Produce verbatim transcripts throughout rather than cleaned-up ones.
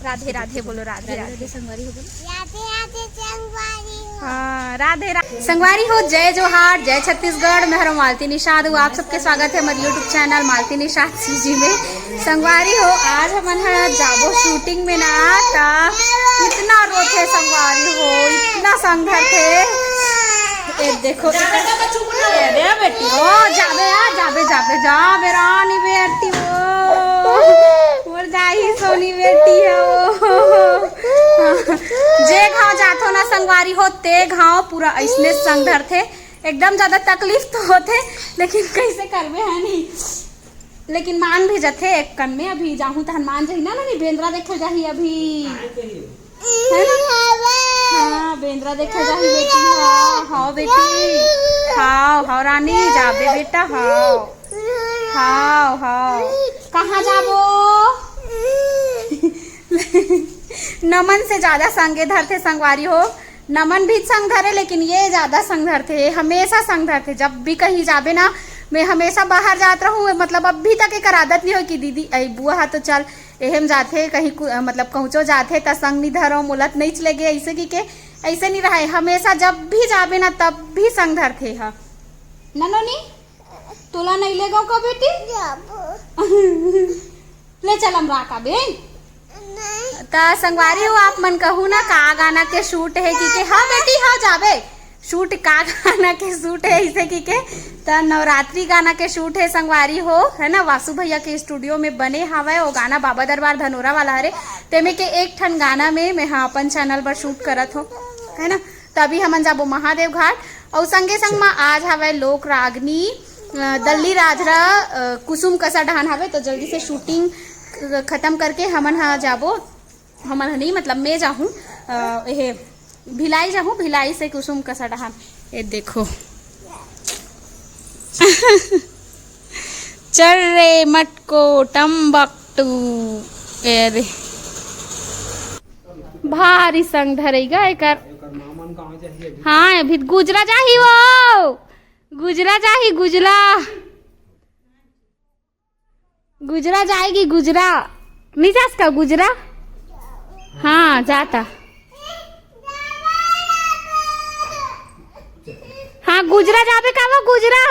राधे राधे बोलो, राधे राधे। संगवारी हो बोलो। राधे राधे संगवारी हो। हाँ, राधे राधे संगवारी हो। जय जोहार, जय छत्तीसगढ़। मैं हरम मालती निषाद हूँ। आप सबके स्वागत है हमारे YouTube channel Malti Nishad CG में। संगवारी हो, आज हमन ह जाबो शूटिंग में ना, ता इतना रोथे संगवारी हो, इतना संग धरथे। ए देखो, अरे बेटी हो, जाबे आ, जाबे, जाबे, जाबे रानी बेटी हो, मोर दाई सोनी बेटी हो। जे घाव जाथो ना संगवारी हो, ते घाव पूरा ऐसने संग धरथे। एकदम ज्यादा तकलीफ तो होथे, लेकिन कैसे करबे है नहीं। लेकिन मान भी जथे एक कन में। अभी जाहूं तहन मान जही ना, नहीं बेंदरा देखे जाही अभी, है ना? हाँ, बेंदरा देखे जाही बेटी। हाँ, हाँ बेटी, हाँ, हाँ रानी, जाबे बेटा, हाँ, हाँ, हाँ। कहाँ जाबो? नमन से ज्यादा संगे धरथे संगवारी हो। नमन भी संग धरे, लेकिन ये ज्यादा संग धरथे, ये हमेशा संग धरथे। जब भी कहीं जाबे ना, मैं हमेशा बाहर जात रहूँ, मतलब अभी तक एकर आदत नहीं हो कि दीदी, ऐ बुआ हा तो चल, एहम जाथे कहीं कु-, मतलब कहूँचो जाथे त संग नहीं धरो, मोला त नहीं चले गे, ऐसे की के, ऐसे नहीं रहे। हमेशा जब भी जाबे ना, तब भी संग धरथे ह। ननोनी, तोला नहीं ले गो का बेटी? ले चल, हम राका बे। त संगवारी हो, आप मन कहू ना का गाना के शूट है कि के? हाँ बेटी, हाँ जाबे। शूट का गाना के शूट है इसे की के? त नवरात्रि गाना के शूट है संगवारी हो, है ना? वासु भैया के स्टूडियो में बने हवय वो गाना, बाबा दरबार धनोरा वाला हरे। तेमे के एक ठन गाना में मैं हाँ अपन चैनल पर शूट करत हो, है ना? त अभी हमन जाबो महादेव घाट। और संगे संग मा आज हवय लोक रागनी, अ, दल्ली राजरा, अ, कुसुम कसा डहान हवे, तो जल्दी से शूटिंग, अ, खत्म करके हमन हा जाबो। हमन हा नहीं, मतलब मैं जाहूँ, अ, एहे भिलाई जाहूँ, भिलाई से कुसुम कसा डहान। ये देखो। चल रे मटको टम्बकटू। ए रे। भारी संग धरई गा एकर। हाँ, अभी गुजरा जाही वो। गुजरा जाही, गुजरा। गुजरा जाएगी, गुजरा। नहीं जास का गुजरा? हाँ, जाता। हाँ, गुजरा जाबे का वो, गुजरा?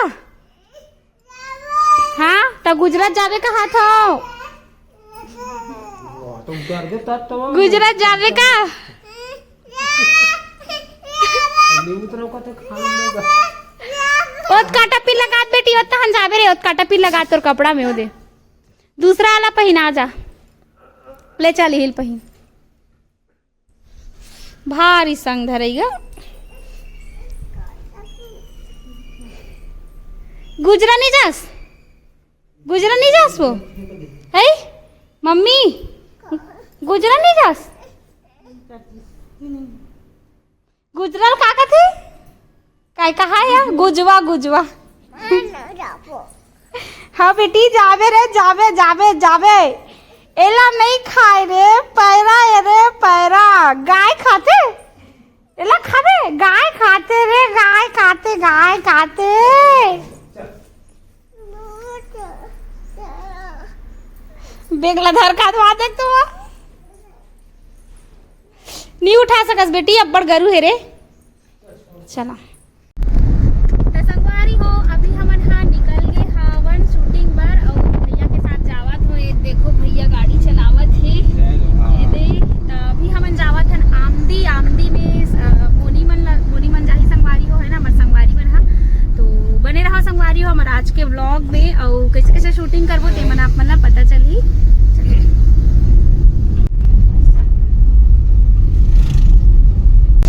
हाँ, त गुजरात जाबे का हाथ हो? गुजरात जाबे का? ओत काटा पिन लगा बेटी, ओत तहन जाबे रे, ओत काटा पिन लगा तोर कपड़ा में, ओ दे। दूसरा वाला पहिना जा। ले चल, हिल पहिन। भारी संग धरई गा। गुजरा नहीं जास? गुजरा नहीं जास वो? है? मम्मी? गुजरा नहीं जास? गुजरल का कथे? काय कहा है? गुजवा, गुजवा। हाँ बेटी, जाबे रे, जाबे, जाबे, जाबे। एला नहीं खाए रे, पैरा ए रे, पैरा। गाय खाते? एला खाबे? गाय खाते रे, गाय खाते, गाय खाते। बेगला धर का दवा देख तो। नहीं उठा सकस बेटी, अब्बड़ गरु हे रे। चला। त संगवारी हो, अभी हमन हा निकल गे हावन शूटिंग बर, अउ भैया के साथ जावत हो। ये देखो, भैया गाड़ी चलावत हे। ये दे, त अभी हमन जावत हन आमदी। आमदी में, अ, मोनी मन ला, मोनी मन जाही संगवारी हो, है ना, हमर संगवारी मन हा। तो बने रहो संगवारी हो हमर आज के व्लॉग में। अउ कैसे कैसे शूटिंग करबो, ते मन आप मन ला पता चलही।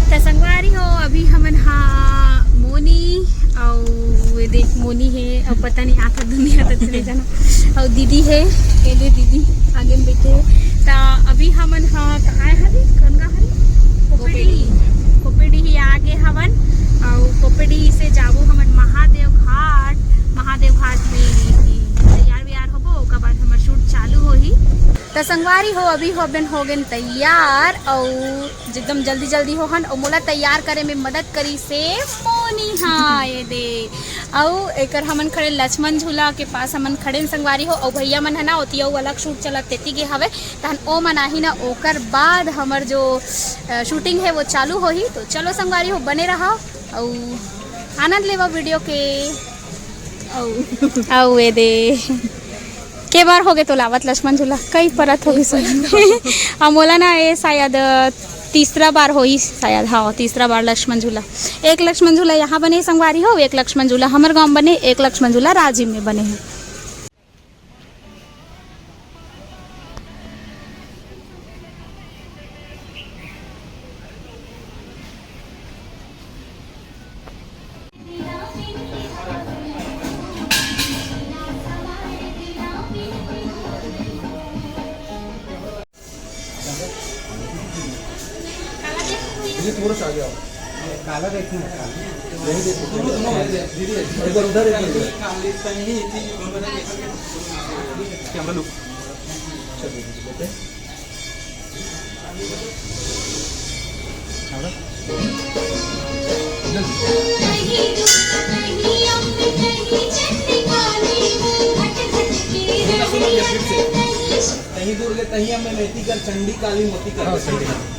त संगवारी हो, अभी हमन हा मोनी, अउ ये देख मोनी हे, अउ पता नहीं आता दुनिया तक नहीं जाना, अउ दीदी हे, ये दे दीदी आगे में बैठे हे। त अभी हमन हा कहाँ हरी, कौन का हरी? कोपेडी। कोपेडी ही आगे हवन, अउ कोपेडी से जाबो हमन महादेव घाट। महादेव घाट में तैयार वैयार होबो, ओकर बाद हमर शूट चालू होही। त संगवारी हो, अभी होबेन होगेन तैयार, अउ एकदम जल्दी जल्दी होहन, अउ मोला तैयार करे में मदद करी से मोनी। हाँ, ये दे, अउ एकर हमन खड़े लक्ष्मण झूला के पास हमन खड़े हन संगवारी हो। अउ भैया मन है ना, ओती अउ अलग शूट चलत तेती गे हवे, तहन ओ मन आही ना, ओकर बाद हमर जो शूटिंग है वो चालू होही। तो चलो संगवारी हो, बने रहा अउ आनंद लेवा वीडियो के। अउ ए दे के बार होगे तो लावत लक्ष्मण झूला, कई परत होगे सुन। अउ मोला ना, ये शायद तीसरा बार होही शायद, हाँ, तीसरा बार लक्ष्मण झूला। एक लक्ष्मण झूला यहाँ बने संगवारी हो, एक लक्ष्मण झूला हमर गांव बने, एक लक्ष्मण झूला राजिम में बने है। ये थोड़ा सा आगे आओ। काला देखना है, काला। यही देखो। एक बार उधर, एक बार इधर। Camera look. चल, बेटे। कहीं दूर ले, कहीं हमें मेथी कर, चंडी काली मोती कर। हाँ, चंडी काली।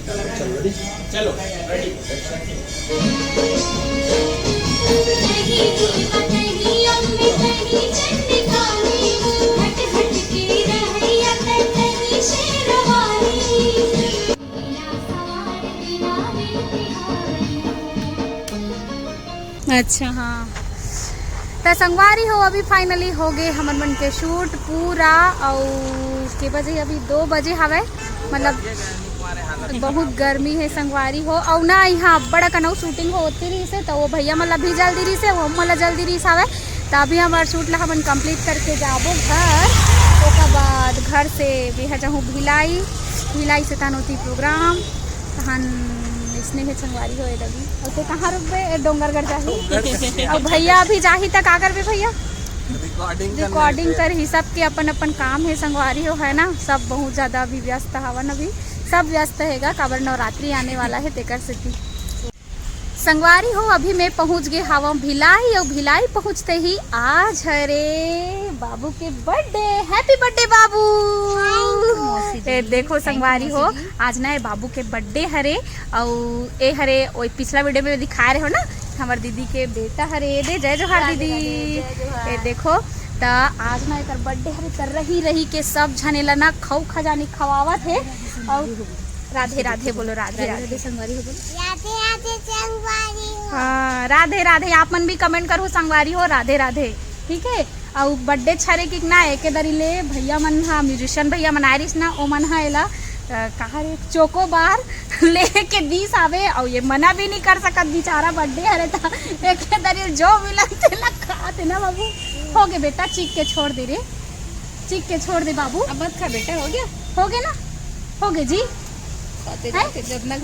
चलो, ready। अच्छा, हाँ। त संगवारी हो, अभी finally हो गए हमन मन के शूट पूरा। अउ के बजे? अभी दो बजे हवे, मतलब बहुत गर्मी है संगवारी हो। अउ ना, यहाँ बड़ा कनऊ शूटिंग होती रही से, तो वो भैया मन ला भी जल्दी रही से, वो मन ला जल्दी रही हवे। त अभी हमार शूट ला हमन कंप्लीट करके जाबो घर। ओकर बाद घर से बेहा जाहूँ भिलाई, भिलाई से तहन होती प्रोग्राम। तहन इसने हे संगवारी हो ए दगी। अउ ते कहाँ रुकबे? ए डोंगरगढ़ जाही। अउ भैया अभी जाही त का करबे भैया? रिकॉर्डिंग करने रिकॉर्डिंग पे। करही, सबके अपन अपन काम है संगवारी हो, है ना? सब बहुत ज्यादा अभी व्यस्त हवन, अभी सब व्यस्त हेगा, काबर नवरात्रि आने वाला है तेकर सेती। संगवारी हो, अभी मैं पहुंच गए हवा भिलाई, अउ भिलाई पहुंचते ही आज हरे बाबू के बर्थडे। Happy birthday बाबू। Thank you, मौसी जी। ए, देखो संगवारी हो, आज ना ये बाबू के बर्थडे हरे, अउ ए हरे ओ पिछला वीडियो में दिखा रहे हो ना, हमर दीदी के बेटा हरे। ए दे, जय जोहार राधे दीदी। राधे, जय जोहार। ए देखो, त आज ना एकर बर्थडे हरे, त रही रही के सब झने ला ना खऊ खजानी खवावत हे। अउ राधे राधे बोलो, राधे राधे। राधे संगवारी हो बोलो। राधे राधे संगवारी हो। हाँ, राधे राधे। आप मन भी कमेंट करहु संगवारी हो, राधे राधे। ठीक है, अउ बर्थडे छरे कि ना, एके दरी ले भैया मन हा, म्यूजिशियन भैया मन आए रिस ना, ओ मन हा एला, अ, कहा रे, चोकोबार लेके दीस आवे, अउ ये मना भी नहीं कर सकत बेचारा, बर्थडे हरे त एके दरी जो मिलन तेला खाते ना बाबू। हो गे बेटा, चीख के छोड़ दे रे, चीख के छोड़ दे बाबू। अब मत खा बेटा, हो गया? हो गया ना? हो गए जी। खाते हैं? जाते जब ना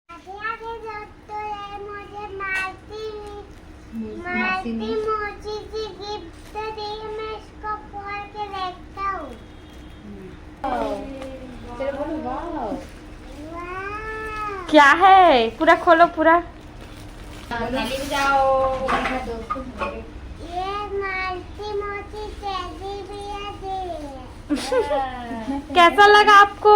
आगे आगे दोस्तों, ये मुझे मालती, मालती मौसी ने। मालती मौसी जी गिफ्ट दी, मैं इसको खोल के देखता हूँ। चलो बोलो, वाह। वाह। क्या है? पूरा खोलो, पूरा। पहले भी जाओ। ये मालती मौसी टेडी बियर दी है। कैसा लगा आपको?